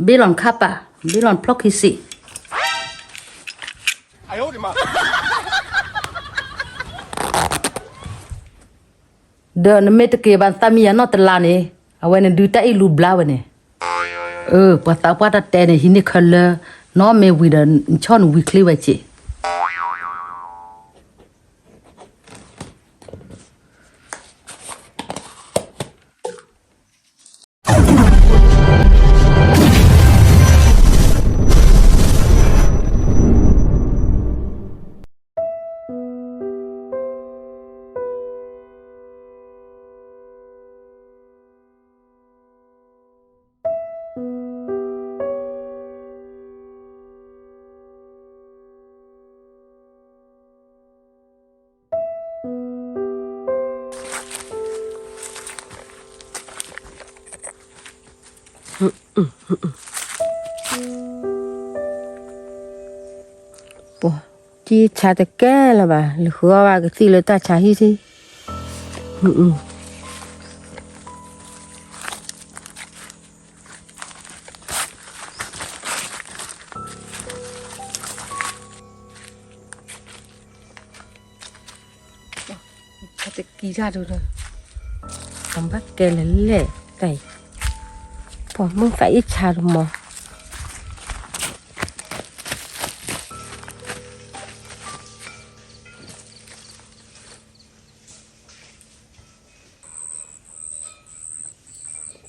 ဘ့ၣ်လီၤနခါပာ်, ဘ့ၣ်လီၤနဖျီၣ်ခံစံး. ဒီးနမ့ၢ်တက့ၤဘၣ်နသးမံယၤနီၢ်တလါန့ၣ်, အဝဲန့ၣ်ဒုးတၢ်အ့ၣ်လူၤဘျါဝဲန့ၣ်. အၢ ပှၤသးပှၢ်တၢ်တဲန့ၣ် ဟံးန့ၢ်ခဲလၢာ်, နီၢ်မ့ၢ်ဝံၤဒီး နဆီၣ်နဝံချ့ဝဲစ့ၢ်. ပှၤ တံၢ်ဆါတကဲလၢၤဘၣ်, လဲၤဃုအီၣ်ဘၣ်ကသံၣ်လၢတၢ်ဆါဟံၣ်ထံၣ်. တကံတၢ်ဒုဒီး တဘၣ်ကဲလဲၣ်လဲၣ်တၢ်အံၤ, ပှၤမုၢ်သးအ့ၣ်ဆါတမီၤ.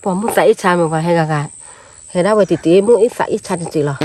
ပှၤမုၢ်သးအ့ၣ်ဆါမ့ၢ်ပှၤဟဲဂၤဂၤ, ဟဲဒၣ်ဝဲတ့ၢ်တ့ၢ် မုၢ်အ့ၣ်သးအ့ၣ်ဆါတစ့ၢ်လီၤ.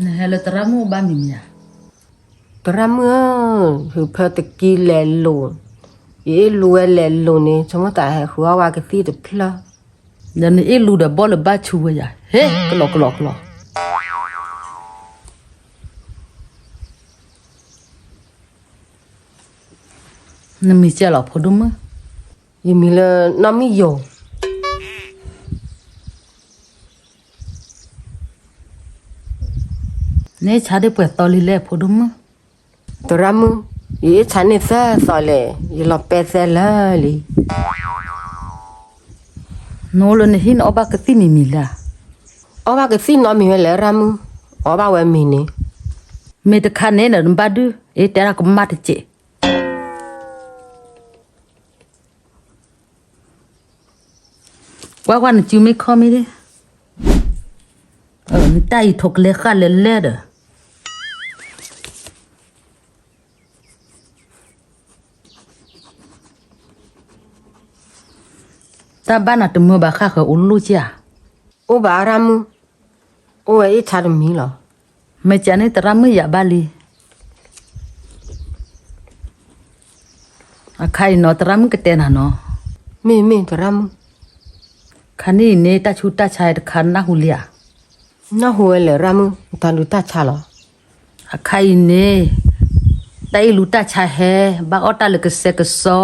နဟဲလၢသရၣ်မုၣ်အိၣ်ဘၣ်မံၤမံၤဧါ. သရၣ်မုၣ်ဧၢ, ဟုးဖၢတကံလဲၤလိာ်, ယအ့ၣ်လူဝဲလဲၤလိာ်န့ၣ် ဆိကမိၣ်သးဟဲဃုအီၣ်ဝဲကသံၣ်တဖျၢၣ်. ဒီးနအ့ၣ်လူဒီးဘီၣ်လၢၤဘၣ်ဆူဝဲယၤ, ဟဲ ကလီကလီကလီ. နမံၤကဲလီၤဖိဒိၣ်မုၣ်. ယမံၤလၢနီၢ်မံယိၤ. နအ့ၣ်ဆါဒ်ပှဲၤသီလံလဲၣ်ဖိဒိၣ်မုၣ်. သရၣ်မုၣ်, ယအ့ၣ်ဆါန့ၢ်သၢသီလဲၣ်, ယလီၤပဲသဲလၢာ်လံ. နအိၣ်လၢနဟံၣ်နအီၣ်ဘၣ်ကသံၣ်မံၤမံၤလၢ်. အီၣ်ဘၣ်ကသံၣ်နီတမံၤဝဲလၢသရၣ်မုၣ်, အီၣ်ဘၣ်ဝဲမံၤန့ၣ်. မ့ၢ်တခါန့ၣ်ဒီးနဘၣ်ဒုး, အ့ၣ်တဲဒၣ်ကမၣ်တစဲး. ကွၢ်ကွၢ်နစုမ့ၢ်ခီမ့ၢ်ဒ်, နတၢ်အံၤထိးကလဲဃာ်လဲၤလဲၣ်ဒီး, တၢ်ဘၣ်နၤတမုာ်ဘၣ်ဃၣ်ဃၢၤအိၣ်လိၣ်ကၠၢ်. အိၣ်ဘၣ်သရၣ်မုၣ်, အိၣ်ဝဲအ့ၣ်ဆါတမံၤလီၤ. မ့ၢ်ကန့ၣ်သရၣ်မုၣ်ယၤဘၣ်လံ. အခါအံၤနီၤ သရၣ်မုၣ်ကတဲနၤနီၤ. မ့ၢ်မ့ၢ်သရၣ်မုၣ်. ခါန့ၣ်အံၤန့ၣ် တၢ်ဆူးတၢ်ဆါတခါနၢ်ဟူလံဧါ. နၢ်ဟူဝဲလၢသရၣ်မုၣ် တၢ်လူၤတၢ်ဆါလီၤ. အခါအံၤန့ၣ် တၢ်အ့ၣ်လူၤတၢ်ဆါဟဲ ဘၣ်အီၣ်တၢ်လၢကစဲးကစီ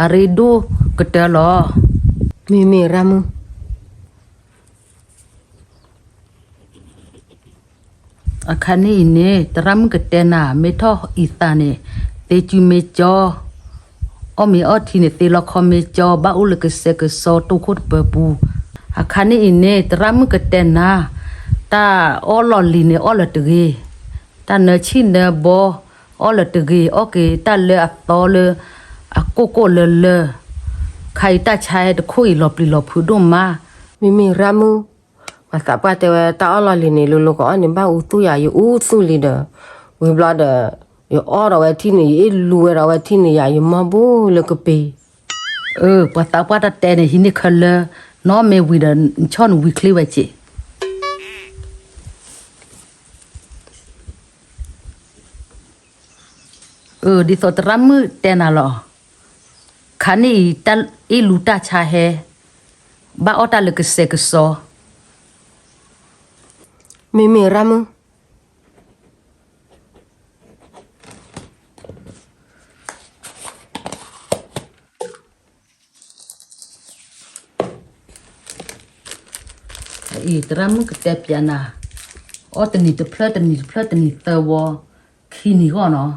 အရ့ဒိၣ်ကတၢၢ်လီၤ. မ့ၢ်မ့ၢ်သရၣ်မုၣ်. အခါန့ၣ်အံၤန့ၣ် သရၣ်မုၣ်ကတဲနၤ မ့ၢ်ထီၣ်အံၤသးန့ၣ် သ့စုမ့ၢ်ကၠီ, အီၣ်မ့ၤအီထံန့ၣ်သ့လီခီမ့ၢ်ကၠီ, ဘၣ်အိၣ်လၢကစဲးကစီးတိၢ်ခိၣ်တပၢၤပူၤ. အခါန့ၣ်အံၤန့ၣ် သရၣ်မုၣ်ကတဲနၤ, တၢ်အီၣ်လီၢ်လံၤန့ၣ်အီၣ်လၢၤတဂ့ၤ. တၢ်နၢဆံၣ်နၢဘီ အီၣ်လၢၤတဂ့ၤ, အီၣ်က့ၤတၢ်လၢအသီလၢအကိၢ်ကိၢ်လၢၤလၢၤ. ခါအံၤတၢ်ဆါဟဲတခိၣ်အံၤလီၤပျံၤလီၤဖုးဒိၣ်မး. မ့မ့ၢ်ရၣ်မုၣ်, ပှၤသးပှၢ်တဲဝဲတၢ်အီၣ်လီၢ်လံၤန့ၣ် လိၤလိၤကအီၣ်န့ၣ် ဘၣ်အူသူၣ်ယၤ ယအူသူၣ်လံဒီး, ဝံၤဘျီဒီး ယအီၣ်ဒီးဝဲထံၣ်န့ၣ် ယအ့ၣ်လူဝဲဒီးဝဲထံၣ်န့ၣ်ယၤ ယမီၢ်ဘိလၢကပ့ၤ. အၢ ပှၤသးပှၢ်တၢ်တဲန့ၣ် ဟံးန့ၢ်ခဲလၢာ်, နီၢ်မ့ၢ်ဝံၤဒီး နဆီၣ်နဝံၤချ့ဝဲက့ၤ. အၢ ဒ်သိးသရၣ်မုၣ်တဲနၤလီၤ. ခါန့ၣ်အံၤ တၢ်အ့ၣ်လူတၢ်ဆါဟဲ, ဘၣ်အီၣ်တၢ်လၢကစဲးကစီး. မ့မ့ၢ်ရၣ်မုၣ်. အံၤ သရၣ်မုၣ်ကတဲပျးနၤ, အီၣ်တနံၤတဖျၢၣ် တနံၤတဖျၢၣ် တနံၤသၢဝီ, ခံနံၤဂီၢ်နီၤ.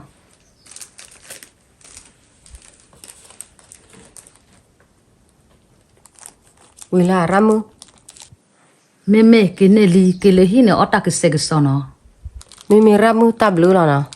ဝံၤလၢရၣ်မုၣ်. မ့မ့ၢ်က့ၤန့ၢ်လံ က့ၤလၢဟံၣ်န့ၣ် အီၣ်တၢ်ကစဲးကစီးနီၤ. မ့မ့ၢ်ရၣ်မုၣ်တၢ်ဘျုးလီၤနီၤ.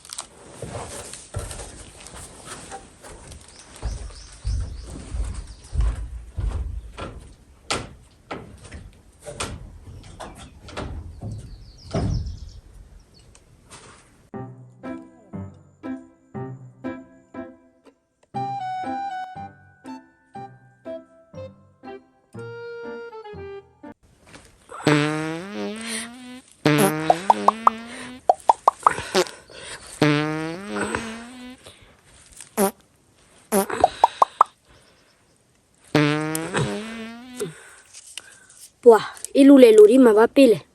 ပှၤအ့ၣ်လူလဲၤလိၤဒ်မၤဘၣ်ပ့ၢ်လဲၣ်.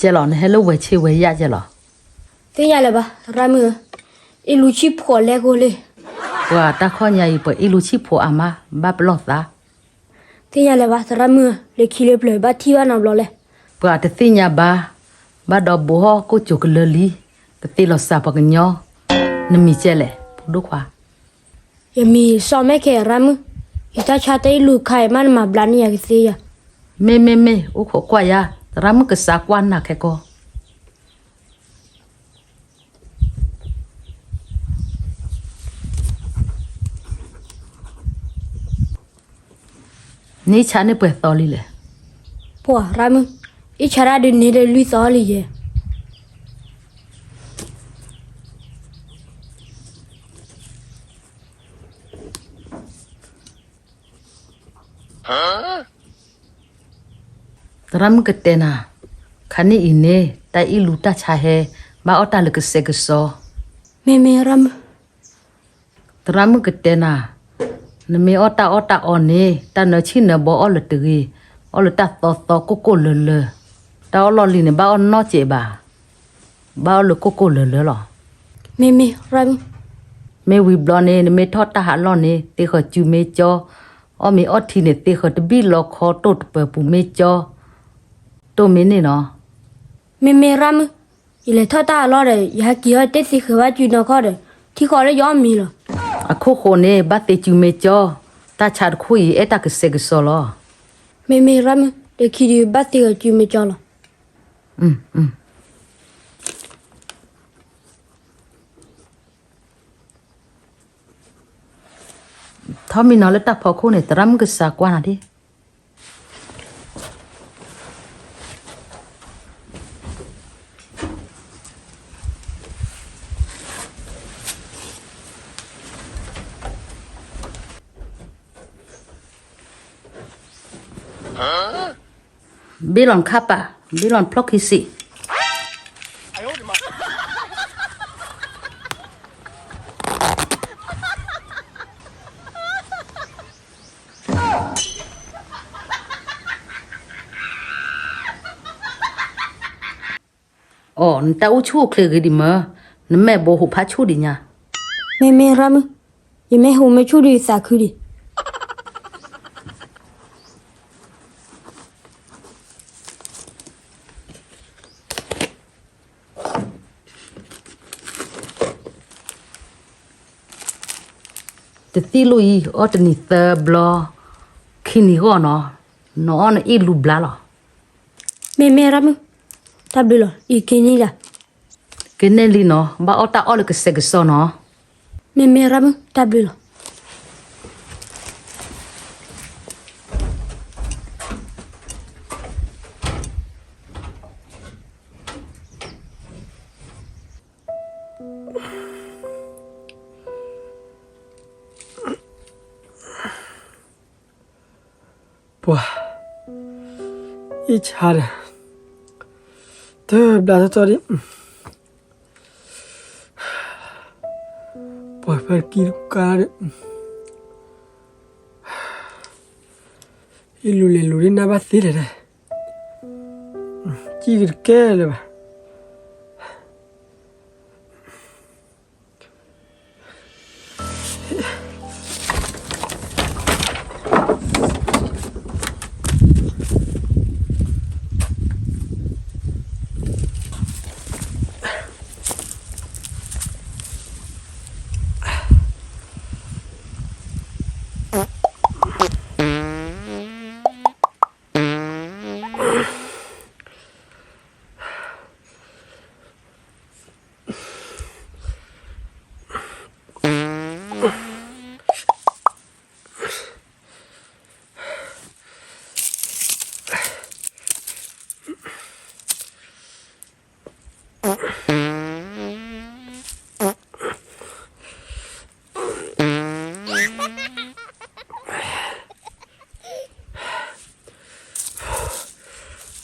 ကဲလီၤ နဟဲလၢဝဲဆ့ဝဲယၣ်ကဲလီၤ. သ့ၣ်ညါလၢၤဘၣ် ရၣ်မုၣ်ဧၢ, အ့ၣ်လူဆံၣ်ဖိးလဲၣ်ကိၢ်လံ. ပှၤတၢ်ခီၣ်ညါအံၤ ပှၤအ့ၣ်လူဆံၣ်ဖိးအါမး ဘၣ်ပလီၢ်သး. သ့ၣ်ညါလၢၤဘၣ် သရၣ်မုၣ်ဧၢ, လၢခံလၢပျၢၤ ဘၣ်ထံၣ်ဘၣ်နီတဘျီလဲၣ်. ပှၤတသ့ၣ်ညါဘၣ်, ဘၣ်ဒီးဘိးဟီၣ်ကိၣ်ကၠိၤကလၢလံ, ကသ့လီၤစှၤပှၤကညီ, နမံၤကဲလဲၣ် ဖိဒိၣ်ခွါ. ယမံၤစီၤမဲၣ်ခဲ ရၣ်မုၣ်, ယတၢ်ဆါတၢ်အ့ၣ်လူခါအံၤမး နမၤဘျါန့ၢ်ယၤကသ့ယၤ. မ့ၢ်မ့ၢ်မ့ၢ် အိၣ်ခိးကွၢ်ယၤ, သရၣ်မုၣ်ကစးကွၢ်နၤခဲကီၢ်. နအ့ၣ်ဆါန့ၢ်ပှဲၤသီလံလဲၣ်. ပှၤရၣ်မုၣ်, အ့ၣ်ဆါတၢ်ဒုးန့ၢ်လၢလွံၢ်သီလံယဲ. သရၣ်မုၣ်ကတဲနၤ, ခါန့ၣ်အံၤန့ၣ် တၢ်အ့ၣ်လူတၢ်ဆါဟဲ, ဘၣ်အီၣ်တၢ်လၢကစဲးကစီး. မ့မ့ၢ်ရၣ်မုၣ်. သရၣ်မုၣ်ကတဲနၤ, နမ့ၢ်အီၣ်တၢ်အီၣ်တၢ်အီန့ၣ် တၢ်နၢဆံၣ်နၢဘီအီၣ်လၢၤတဂ့ၤ, အီၣ်လၢတၢ်သီသီကိၢ်ကိၢ်လၢၤလၢၤ. တၢ်အီၣ်လီၢ်လံၤန့ၣ် ဘၣ်အီၣ်နီတစဲးဘၣ်, ဘၣ်အီၣ်လၢကိၢ်ကိၢ်လၢၤလၢၤလီၤ. မ့မ့ၢ်ရၣ်မုၣ်. မ့ၢ်ဝံၤဘျီန့ၣ် နမ့ၢ်ထီၣ်တၢ်ဟးလီၢ်န့ၣ် သ့ဃီၤစုမ့ၢ်ကၠီ, အီၣ်မ့ၤအီထံန့ၣ် သ့ဃီၤတဘံၣ်လီခီတိၢ်တပၢၤပူၤမ့ၢ်ကၠီ, တိၢ်မ့ၢ်န့ၣ်နီၤ. မ့မ့ၢ်ရၣ်မုၣ်, ယလဲၤထီၣ်တၢ်ဟးလီၢ်ဒီး ယဟဲက့ၤအီၣ်တ့ၢ်သ့ဃဲၤဘၣ်စုနီၢ်ခီဒီး ထံဃီလၢယအီၣ်မ့ၤလီၤ. အခိၣ်ဃိန့ၣ် ဘၣ်သ့စုမ့ၢ်ကၠီ, တၢ်ဆါတခိၣ်အံၤ အဲၣ်တၢ်ကစဲးကစီးလီၤ. မ့မ့ၢ်ရၣ်မုၣ်, လၢခံဒုး ဘၣ်သ့ဃီၤစုမ့ၢ်ကၠီလီၤ. ထီၣ်မံနီၤလၢတၢ်ဖီခိၣ်န့ၣ် သရၣ်မုၣ်ကစးကွၢ်နၤဒၣ်. ဘ့ၣ်လီၤနခၣ်ပာ်, ဘ့ၣ်လီၤနဖျီၣ်ခံစံး. အိ နတၢ်အိၣ်ဆူၣ်အိၣ်ချ့ဂ့ၤဒံးမၢ်, နမဲာ်ဘိဟူးဖးဆူၣ်ဒံးညါ. မ့ၢ်မ့ၢ်ရၣ်မုၣ်, ယမ့ၢ်ဟူးမ့ၢ်ဆူၣ်ဒံးသးခုဒံး. တသံၣ်လိၣ်အံၤ အီၣ်တနံၤသၢဘျီ, ခံနံၤဂီၢ်နီၤ, နအီၣ်နအ့ၣ်လူၤဘျါလီၤ. မ့ၢ်မ့ၢ်ရၣ်မုၣ်, တၢ်ဘျုးလီၤ, အံၤက့ၤန့ၢ်ယၤ. က့ၤန့ၢ်လံနီၤ, ဘၣ်အီၣ်တၢ်အီၣ်လၢကစဲးကစီနီၤ. မ့ၢ်မ့ၢ်ရၣ်မုၣ်, တၢ်ဘျုးလီၤ. ပှၤ, အ့ၣ်ဆါဒီး, တဘျါထီၣ်ထီၣ်ဒံး, ပှၤဖဲတကံတကါဒီး, အ့ၣ်လူၤလဲၤလူၤဒ်နၢ်ဘၣ်သ့လဲၣ်ဒၣ်, ကံၣ်ကတကဲလၢၤဘၣ်.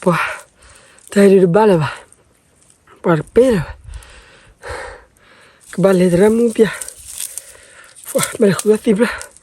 ပှၤ, တၢ်ဒုးတဘၣ်လၢၤဘၣ်, ပှၤတပ့ၢ်လၢၤဘၣ်, ကဘၣ်လဲၤသရၣ်မုၣ်ပျၢ်, ပှၤမ့ၢ်တဃုအီၣ်သံဖျၢၣ်.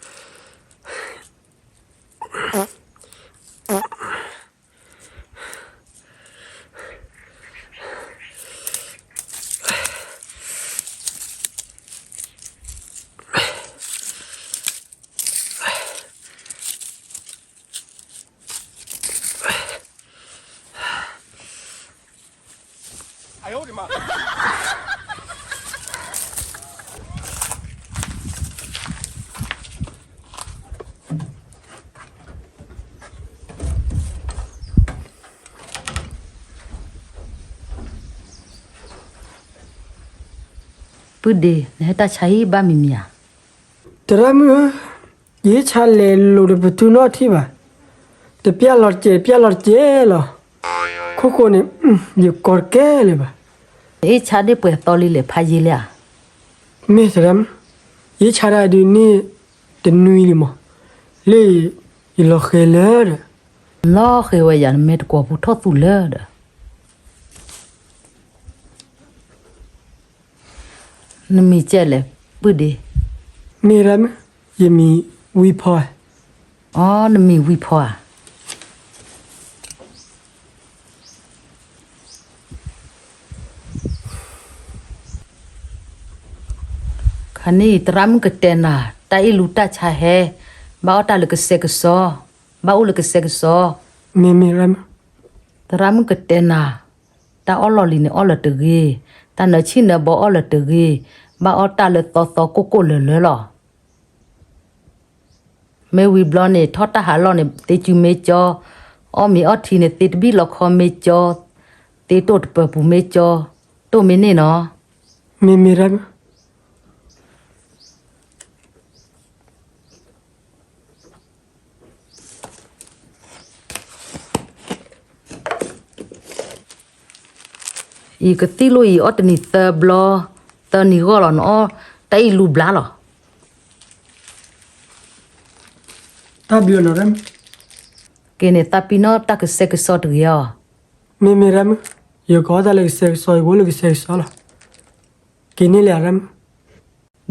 ပုၢ်ဒ့, နဟဲတၢ်ဆါဟံၣ်ဘၣ်မံၤမံၤဧါ. သရၣ်မုၣ်ဧၢ, ယဟ့ၣ်ဆါလဲၤလိာ်ဒီးပတုၤနီၣ်ထံၣ်ဘၣ်, တပျၢ်လီၤတစဲး တပျၢ်လီၤတစဲးလီၤ. ခိၣ်ဃိန့ၣ် ယကိးတကဲလၢၤဘၣ်. နဟ့ၣ်ဆါဒ့ၣ်ပှဲၤသီလံလဲၣ် ဖးယံာ်လံဧါ. မ့ၢ်သရၣ်မုၣ်, ယဟ့ၣ်ဆါဒၣ်ဒုးန့ၢ်တနွံလံမး, လၢယလီၤဃဲၤလၢဒီး, လီၤဃဲၤဝဲယၤ နမဲာ်တကွီၤပူၤထီၣ်သူၣ်လၢဒီး. နမံၤကဲလဲၣ် ပုၢ်ဒ့. မ့ၢ်ရၣ်မုၣ်, ယမံၤဝံဖီဧါ. အီ နမံၤဝံဖီဧါ. ခါန့ၣ် သရၣ်မုၣ်ကတဲနၤ, တၢ်အ့ၣ်လူၤတၢ်ဆါဟဲ, ဘၣ်အီၣ်တၢ်လၢကစဲးကစီ, ဘၣ်အိၣ်လၢကစဲးကစီ. မ့ၢ်မ့ၢ်ရၣ်မုၣ်, သရၣ်မုၣ်ကတဲနၤ, တၢ်အီၣ်လီၤလံၤန့ၣ် အီၣ်လၢၤတဂ့ၤ, တၢ်နၢၤဆံၣ်နၢၤဘီအီၣ်လၢၤတဂ့ၤ, ဘၣ်အီၣ်တၢ်လၢသီသီကိၢ်ကိၢ်လၢၤလၢၤလီၤ. မ့ၢ်ဝံၤဘျီန့ၣ် ထီၣ်တၢ်ဟးလီၢ်န့ၣ် သ့စုမ့ၢ်ကၠီ, အီၣ်မ့ၤအီထံန့ၣ် သ့တဘံၣ်လီၤခီမ့ၢ်ကၠီ, သ့တိၢ်တပၢၤပူၤမ့ၢ်ကၠီ, တိၢ်မ့ၢ်န့ၢ်နီၤ. မ့ၢ်မ့ၢ်ရၣ်မုၣ်. ယကသံၣ်လိၣ်အံၤ အီၣ်တနံၤသၢဘျီ, သၢနံၤဂီၢ်လီၤ နအီၣ်တၢ်အ့ၣ်လူၤဘျါလီၤ. တၢ်ဘျုးနီၤ, က့ၤန့ၣ် သးပ့ၤနီၣ်တၢ်ကဆှဲကဆှီတဂ့ၤအီၤ. မ့မ့ၢ်ရၢ်မုၣ်, ယကအိၣ်တၢ်လၢကဆှဲကဆှီ, ယကအိၣ်လၢကဆှဲကဆှီလီၤ. က့ၤန့ၢ်လံရၢ်မုၣ်.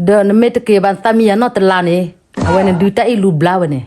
ဒီးနမ့ၢ်တက့ၤဘၣ် နသးမံယၤနီၢ်တလါန့ၣ်, အဝဲန့ၣ်ဒုးတၢ်အ့ၣ်လူဘျါဝဲန့ၣ်.